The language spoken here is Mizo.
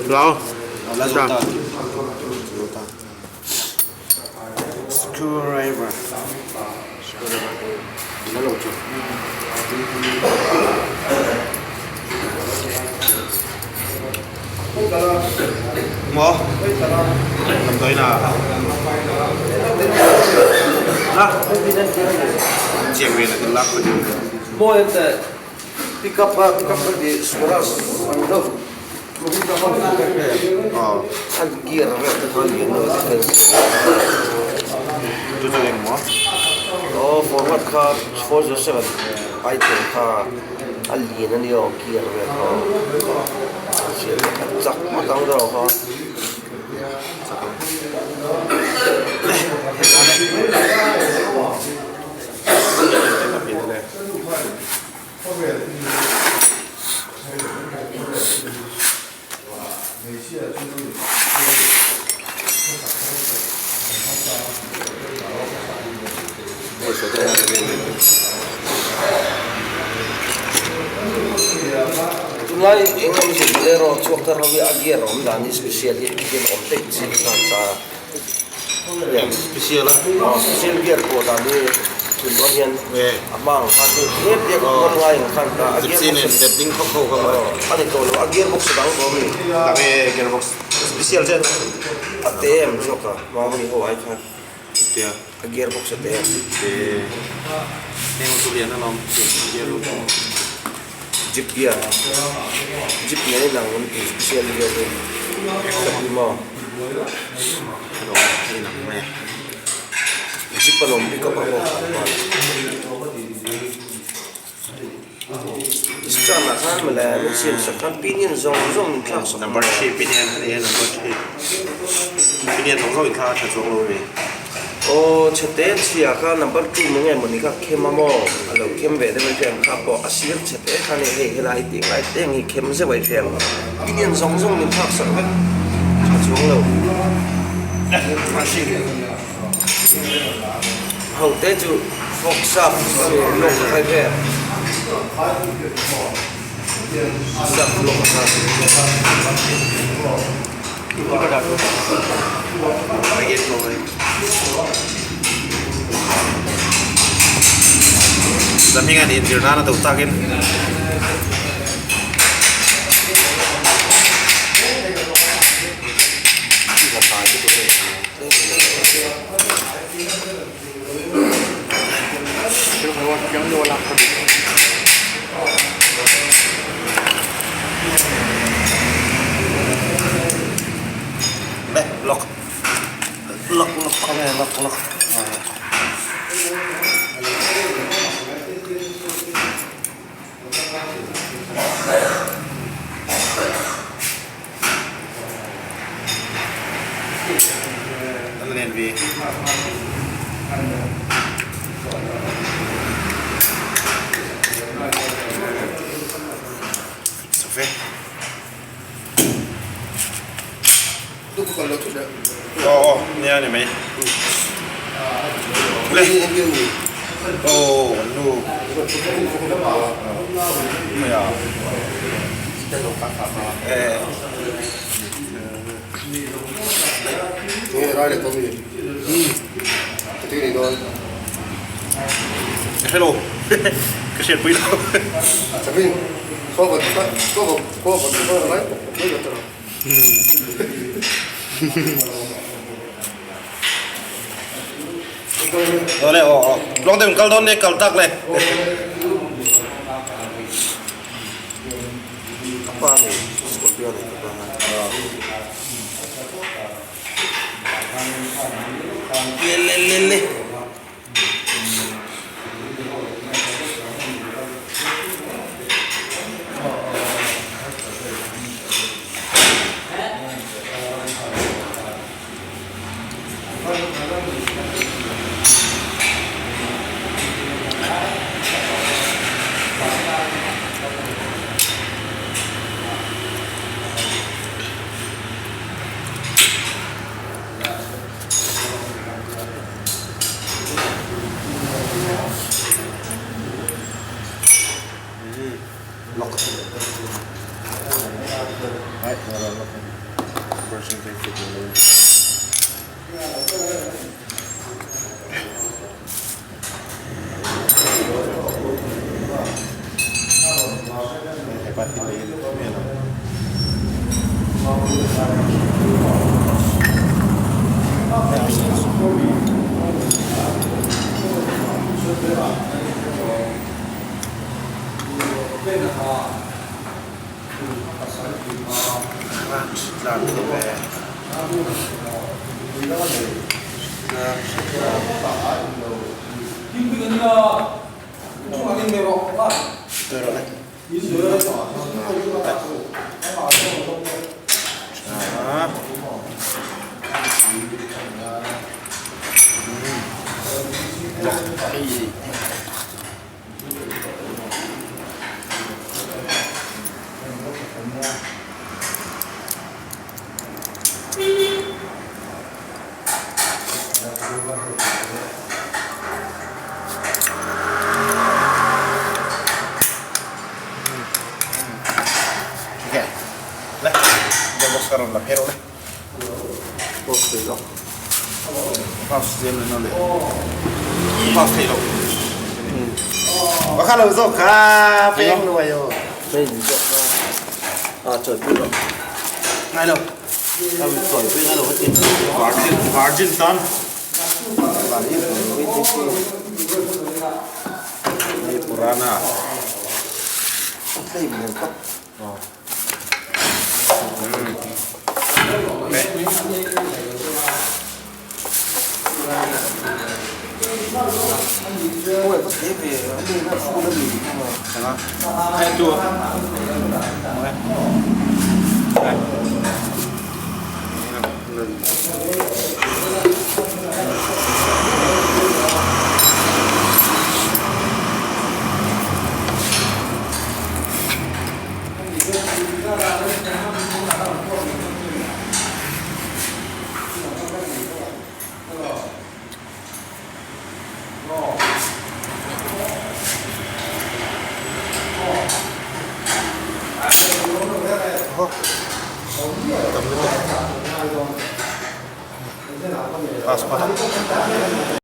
Lau. La. Screwdriver. Screwdriver. Maw? Damdawiin ah la chiang vel a kan lak pawh Maw ente pick up a pick up ka ti swaraj ang deuh an gear vel te khan lian deuh a defense Chu chu eng maw? Aw forward kha 407 item kha a lian a nia aw gear vel kha aw a chak ngawt ang deuh kha. Tunlai eng emaw zir bolero chhuak thar ho hi a gear a awm dan hi special hi hian awm daih chi ka han ta a Special a? Aw special gear pawh dan hi tun dawn hian a hma ang khan chu tlem te a kawl ngai ang khan ta a gear box a ni tawh lo a gear box a dang tawh a mi? Dang e gear box special chen a te em zawk a hma mi ho ai khan a gear box a te em? Te heng chu lian alawm gear box Jeep gear jeep nen a inang an ti special gear hi ka ti maw jeep alawm pickup a bawk stand ah khan mawle min siam sak khan pinion zawng zawng min thlak sak number three pinion a ni a number three pinion zawng zawng in thlak a tha chuang lo a mi. Aw chhete chhia kha number two maw nge mawni kha khem a maw a lo khem ve deuh a hriat kha pawh a sir chhete kha ni hei helai tih ngai te ang hi khem zeuh a hriat pinion zawng zawng min thlak sak vek tha chuang lo ho te chu fork sap lawk a khai ve sap lawk a kha. Zahming an inzir nan a do takin. Le lock lock lock khawnge lock lock An len ve. Sofe. Oh, oh, nia ni mai. Le. Oh, nu. Ya. Eh. Hello. Ka hriat pui lo. Awle aw aw. Long deuh in kal dawn nia kal tak le. A pa nei Scorpio nei ka pa Le le le le. Lock. Ai, lock. Version 3. Hepa thil lei a ni tawh mial ang. Tlan thei ve. Virgin tan Hei Purana Passport.